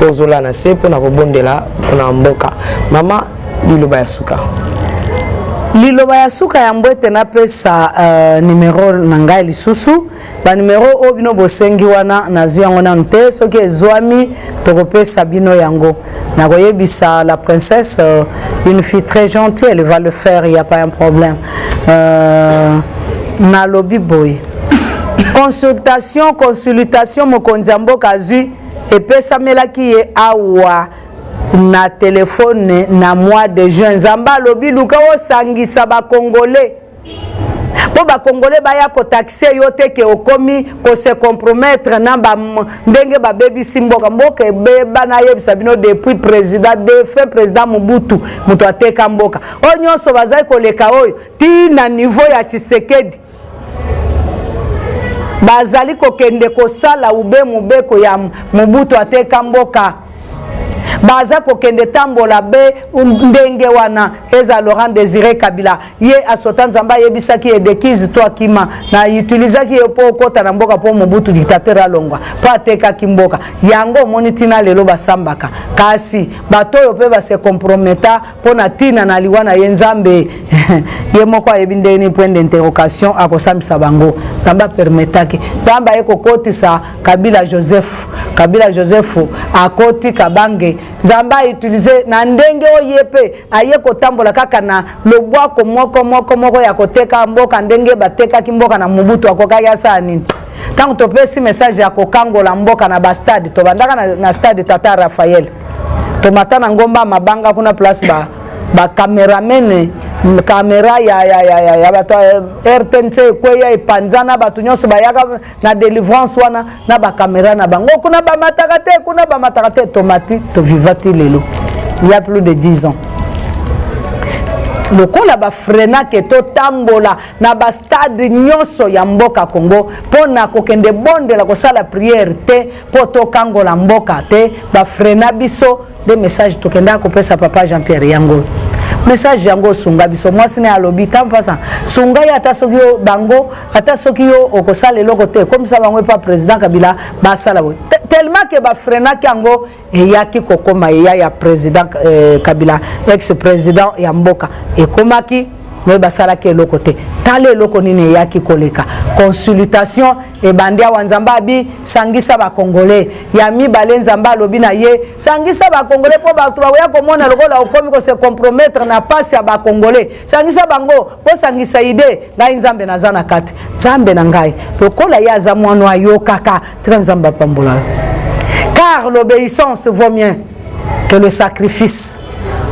Speaker 2: oyo ozolala na se mpona kobondela mpona mboka. Mama, liloba ya suka.
Speaker 1: Liloba ya suka yango ete napesa numero na ngai lisusu. Banumero oyo bino bosengi wana, nazwi yango nanu te. Soki ezwami, tokopesa bino yango. Nakoyebisa la princesse, une fille très gentille, elle va le faire, il y a pas un problème. Nalobi boye: consultation mokonzi ya mboka azwi, epesamelaki ye awa na telefone na mois de juin. Nzambe alobi: luka osangisa Bakongole mpo Bakongole baya kotaxer yo te ke okomi kose compromettre na ba, ndenge babebisi mboka. Mboka ebeba, nayebisa bino, depuis président défunt, président Mobutu, moto ateka mboka. Oyo nyonso bazali koleka oyo ti na niveau ya Tshisekedi, bazali kokende kosala ube mobeko ya Mobutu ateka mboka. Baza kokende tambola be ndenge wana. Eza Laurent Désiré Kabila, ye asota. Nzambe ayebisaki ye: déguise to akima na utilisaki ye mpo okɔta na mboka, mpo Mobutu dictateur alongwa, mpo atekaki mboka. Yango omoni ntina lelo basambaka. Kasi bato oyo mpe base compromettre mpo na ntina na liwa na ye, Nzambe ye moko ayebi ndenge nini, point d'interrogation, akosambisa bango. Nzambe apermettaki, Nzambe aye kokotisa Kabila Joseph. Kabila Joseph akoti Kabange, Nzambe autiliser na ndenge oyo ye mpe aye kotambola kaka na lobwako moko moko moko ya koteka mboka, ndenge batekaki mboka na Mobutu. Akokaki asala nini? Ntango topesi message ya kokangola mboka na bastade, tobandaka na stade Tata Raphael, tomata na ngomba mabanga kuna, place ba bacameraman, kamera ya bato ya RTNC ekweya, epanzana. Bato nyonso bayaka na délivrance wana na bakamera na bango. Kuna bamataka te, kuna bamataka te. Tomati, toviva ti lelo, il y a plus de 10 ans. Lokola bafreinaki totambola na bastade nyonso ya mboka Congo mpo na kokende bondela, kosala prière te, mpo tokangola mboka te, bafreina biso. Nde message tokendaka kopesa papa Jean Pierre yango. Message yango osunga biso. Mwasi na ye alobi: tampasa, sunga ye, ata soki yo bango, ata soki yo okosala eloko te, komisa bango epa président Kabila, basala boye. Tellement ke bafreinaki yango, eyaki kokóma eya ya président Kabila, ex président ya mboka, ekomaki me basalaki eloko te. Tala eloko nini eyaki koleka. Consultation ebandi awa. Nzambe abi: sangisa Bakongole. Ya mibale, Nzambe alobi na ye: sangisa Bakongole, mpo bato bakoya komona lokola okomi kose compromettre na pasi ya Bakongole. Sangisa bango, bosangisa idée. Ngai Nzambe naza na kati. Nzambe na ngai, lokola ye aza mwana ayokaka, tika Nzambe apambola yo, car l'obéissance vaut mieux que le sacrifice.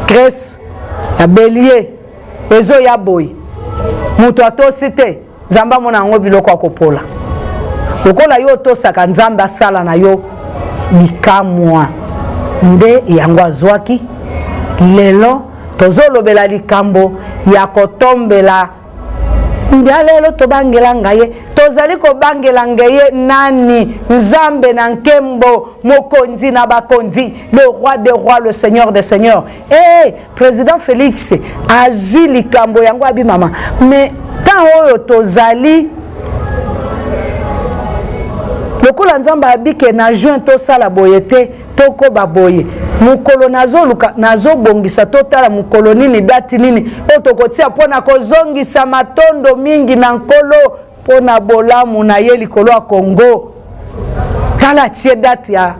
Speaker 1: Graisse ya bélier ezoya boye, moto atosi te, Nzambe amona yango biloko ya kopola. Lokola yo otosaka, Nzambe asala na yo bikamwa. Nde yango azwaki. Lelo tozolobela likambo ya kotombela ndia. Lelo tobangela ngai ye, tozali kobangela ngai ye nani? Nzambe na nkembo, mokonzi na bakonzi, le roi des rois, le seigneur des seigneurs. E président Félix azwi likambo yango, abi: mama, mais temps oyo tozali, lokola Nzambe abike na juin tosala boye te, tokoba boye. Mokolo nazoluka, nazobongisa, totala mokolo nini, date nini oyo tokotia mpo na kozongisa matondo mingi na Nkolo mpo na bolamu na ye likolo ya Congo. Tala, atie date ya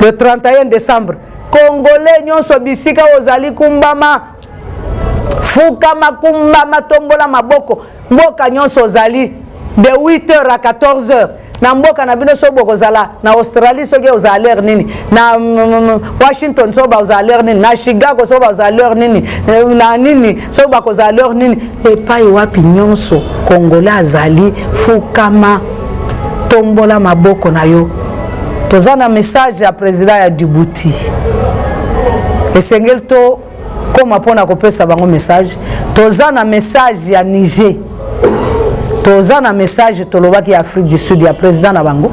Speaker 1: le 31 décembre. Congolais nyonso, bisika ozali, kumbama, fukama, kumbama, tombola maboko. Mboka nyonso ozali, De 8 heures à 14 heures na mboka na bino, soki bokozala na Australie, soki ozala l'heure nini na Washington, soki bakozala l'heure nini na Chicago, soki bakozala l'heure nini na nini, soki bakozala l'heure nini, epai wapi nyonso Congolais azali, fukama, tombola maboko na yo. Toza na message ya président ya Djibouti, esengeli to koma mpona kopesa bango message. Toza na message ya Niger, toza na message tolobaki ya Afrique du Sud ya président na bango,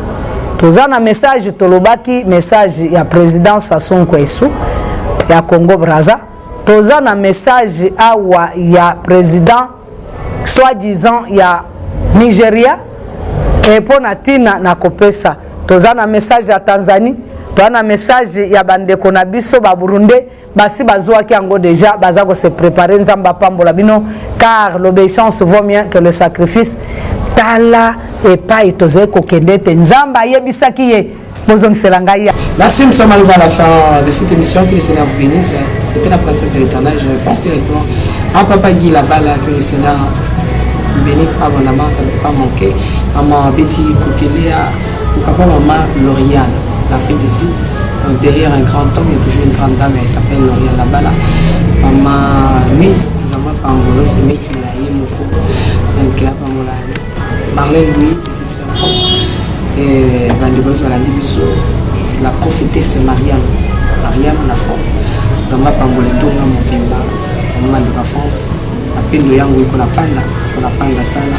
Speaker 1: toza na message tolobaki message ya président Sassou Nguesso ya Congo Braza, toza na message awa ya président soi-disant ya Nigeria. E mpo na ntina na kopesa, toza na message ya Tanzanie, toza na message ya bandeko na biso Baburundais, basi bazwaki yango déjà, baza kose préparer. Nzambe apambola bino, car l'obéissance vaut mieux que le sacrifice. Tala epai tozali kokende ete Nzambe ayebisaki ye bozongisela ngai.
Speaker 2: Merci, nous sommes arrivés à la fin de cette émission. Que le Seigneur vous bénisse. C'était la princesse de l'Éternel. Je pense directement à Papa Guy là-bas, là, que le Seigneur vous bénisse abondamment, ça ne peut pas manquer. Maman Betty Kokeléa, ou papa, maman Lauriane, l'Afrique du Sud. Donc, derrière un grand homme, il y a toujours une grande dame, elle s'appelle Lauriane là-bas. Là. Maman Louise, nous avons Pangolo, c'est mec qui a Yemoko. Donc, Marlène Louis, petite sœur propre. Et bandeko balandi biso, la prophétesse Mariam, Mariam na France, Nzambe apambola etonga mobimba. Mama bandeko ya France, mapendo yango ekona panda, ekona panda sana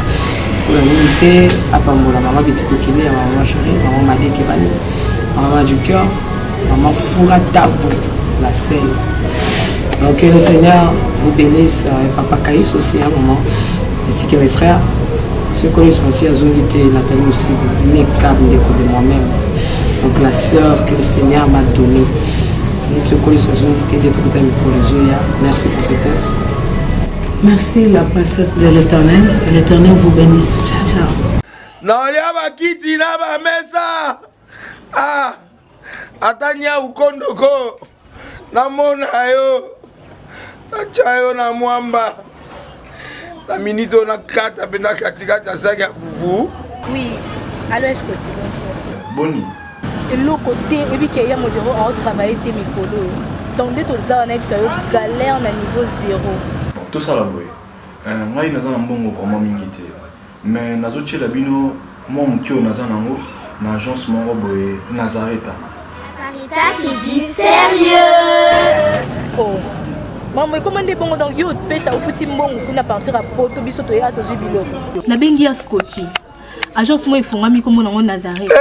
Speaker 2: mpona nini te. Apambola mama Betty Kokele ya mama chéri, mama Madeke bani, mama du cœur, mama Foura Tabo la selle. Donc que le Seigneur vous bénisse, et papa Caïs aussi, hein, maman, ainsi que mes frères ceux connaissent aussi azongi te, Nathalie aussi, Mekab ndeko de moi-même, donc la sœur que le Seigneur m'a donnée, soki azongi te nde tokota mikolo ezoya. Merci, prophétesse.
Speaker 12: Merci, la princesse de l'Éternel. L'Éternel vous bénisse. Ciao.
Speaker 6: Naolia bakiti na bamesa, ah, ata nyau kondoko namona yo, natya yo na mwamba na minute oyo, nakata mpe na katikati ya saki ya fufu.
Speaker 7: Oui, allo Escoti, bonjour.
Speaker 8: Boni?
Speaker 7: Eloko te, oyebi ke ya modero aotravaille te mikolo oyo, donc nde toza wana, yebisa yo, galère na niveau zéro.
Speaker 8: Bon, tosala boye. Ngai naza na mbongo vraiment mingi te, mais nazotiela bino mwa moke oyo naza nango na agence moko boye Nazareta.
Speaker 3: Sarita, c'est du sérieux.
Speaker 7: Oh. Mambo ekoma nde bongo, donc yo opesa, ofuti mbongo kuna partir ya poto, biso toya tozwi biloko. Nabengi ya Scoti, agence moko efungwami, nkombo nango Nazareth.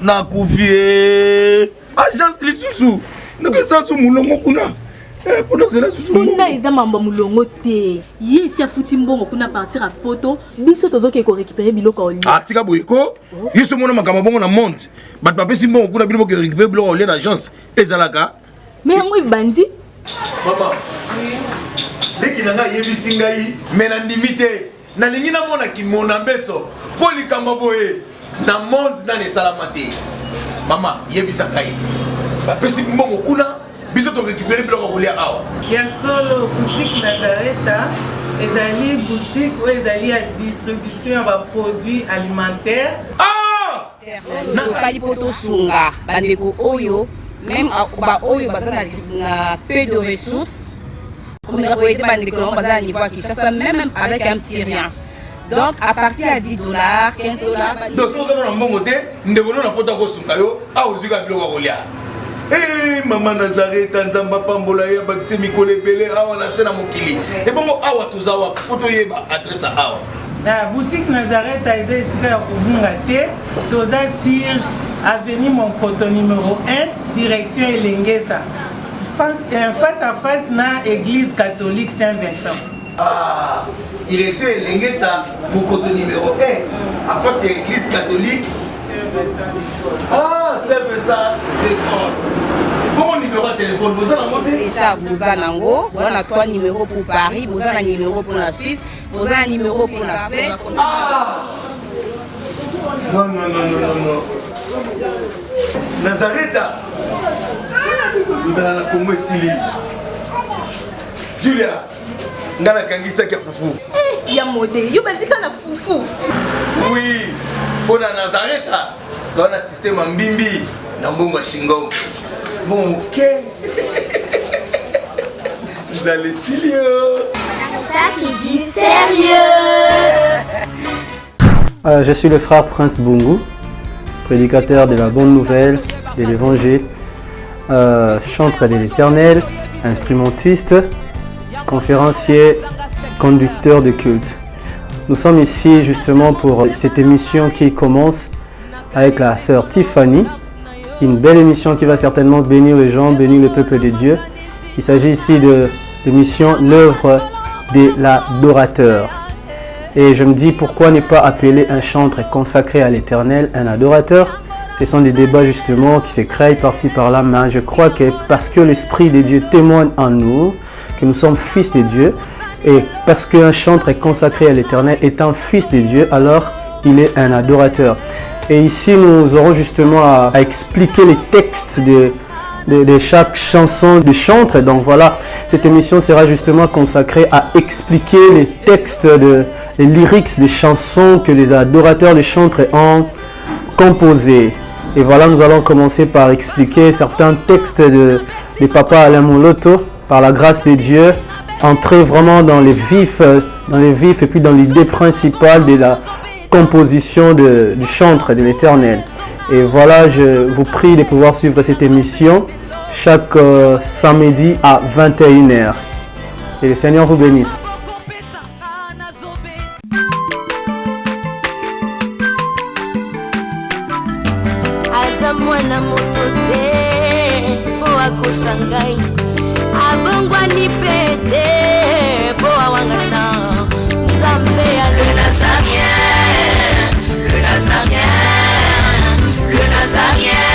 Speaker 6: Nakufi e, agence lisusu ndenge so molongo kuna mpona ozela susu.
Speaker 7: Kuna eza mambo ya molongo te, ye esi afuti mbongo kuna partir ya poto, biso tozokende korécupérer biloko ya olia.
Speaker 6: Atika boye ko, yo so mona makambo bongo na monde, bato bapesi mbongo kuna, bino boke récupérer biloko ya olia na agence, ezalaka?
Speaker 7: Mais yango ebandi.
Speaker 6: Mama leki na ngai ayebisi ngai, me nandimi te, nalingi namona kimona mbeso mpo likambo boye na monde nani esalama te. Mama, yebisa ngai, bapesi mbongo kuna, biso torécupérer biloko ya kolia awa?
Speaker 9: Ya solo, boutique Nazareta ezali boutique oyo ezali ya distribution ya baproduit alimentaire.
Speaker 10: Tosali mpo tosunga bandeko oyo, même baoyo baza na peu de ressources, komeka koaider bandeko nango baza na niveau ya Kinshasa, même avec un petit rien, donc à partir ya 10 dollars, 15 dollars.
Speaker 6: Donc soki oza na mbongo te, ndeko no na poto akosunga yo awa, ozwi kaka biloko ya kolia. Mama Nazareta, Nzambe apambola ye, abakisi mikolo ebele awa na se na mokili. Ebongo awa toza wapi, mpo toyeba adresse ya awa?
Speaker 9: Na boutique Nazareta eza esika ya kobunga te, toza sur avenue Monkoto numéro 1, direction Elengesa, face à face na église catholique Saint Vincent.
Speaker 6: Ah, direction Elengesa, Mokoto numéro 1, en face ya église catholique. Ah, Saint Vincent de Paul. Bongo numéro ya téléphone boza nango te?
Speaker 10: Déjà boza nango, boza na trois numéros pour Paris, boza na numéro pour la Suisse, boza na numéro pour la Suède.
Speaker 6: Ah non, non, non, non, non, non, Nazareta, nzala na Kongo esili. Julia, ngai nakangisaki ya fufu.
Speaker 7: Eh, ya mode yo bandika na fufu.
Speaker 6: Oui, mpo na Nazareta toza na système ya mbimbi na mbongo ya shingom. Mbongo moke. Nzala esili yo.
Speaker 3: Ça, c'est du sérieux.
Speaker 13: Je suis le frère Prince Bungu, prédicateur de la bonne nouvelle, de l'évangile, chantre de l'éternel, instrumentiste, conférencier, conducteur de culte. Nous sommes ici justement pour cette émission qui commence avec la sœur Tiffany, une belle émission qui va certainement bénir les gens, bénir le peuple de Dieu. Il s'agit ici de l'émission L'œuvre de l'adorateur. Et je me dis pourquoi ne pas appeler un chantre consacré à l'éternel un adorateur Ce sont des débats justement qui se créent par-ci par-là, mais je crois que parce que l'Esprit de Dieu témoigne en nous, que nous sommes fils de Dieu, et parce qu'un chantre est consacré à l'éternel étant fils de Dieu, alors il est un adorateur. Et ici, nous aurons justement à, à expliquer les textes de, de, de chaque chanson du chantre. Donc voilà, cette émission sera justement consacrée à expliquer les textes, de, les lyrics des chansons que les adorateurs des chantres ont composées. Et voilà, nous allons commencer par expliquer certains textes de, de Papa Alain Moloto, par la grâce de Dieu, entrer vraiment dans les vifs, dans les vifs et puis dans l'idée principale de la composition de, du chantre de l'Éternel. Et voilà, je vous prie de pouvoir suivre cette émission chaque samedi à 21h. Et le Seigneur vous bénisse.
Speaker 4: aza mwana moto te mpo akosa ngai abongwani mpe te mpo awangana nzambe ya le nazarien le nazarien le nazarien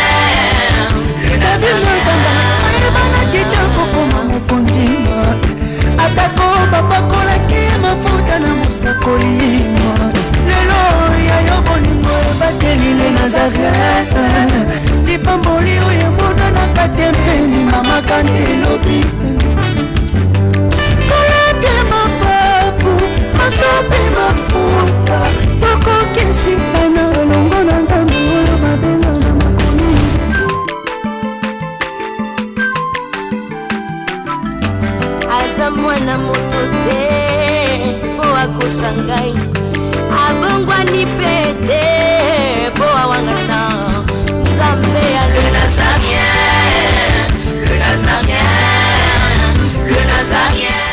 Speaker 4: le nazarien
Speaker 14: ayebanaki te kokoma mokonzi atako bapakolaki mafuta na mosakoli lelo ya yo bolingo ebateli le nazaret lipamboli oyo emonanaka te mpe limamaka nde lobi kolapie mapapu masope mafuta tokokisikana elongo na nzambe oyo babenga na makomi
Speaker 4: aza mwana moto te mpo akosa ngai abongwani mpe te mpo awangana nzambe ya le nazarien le nazarien le nazarien.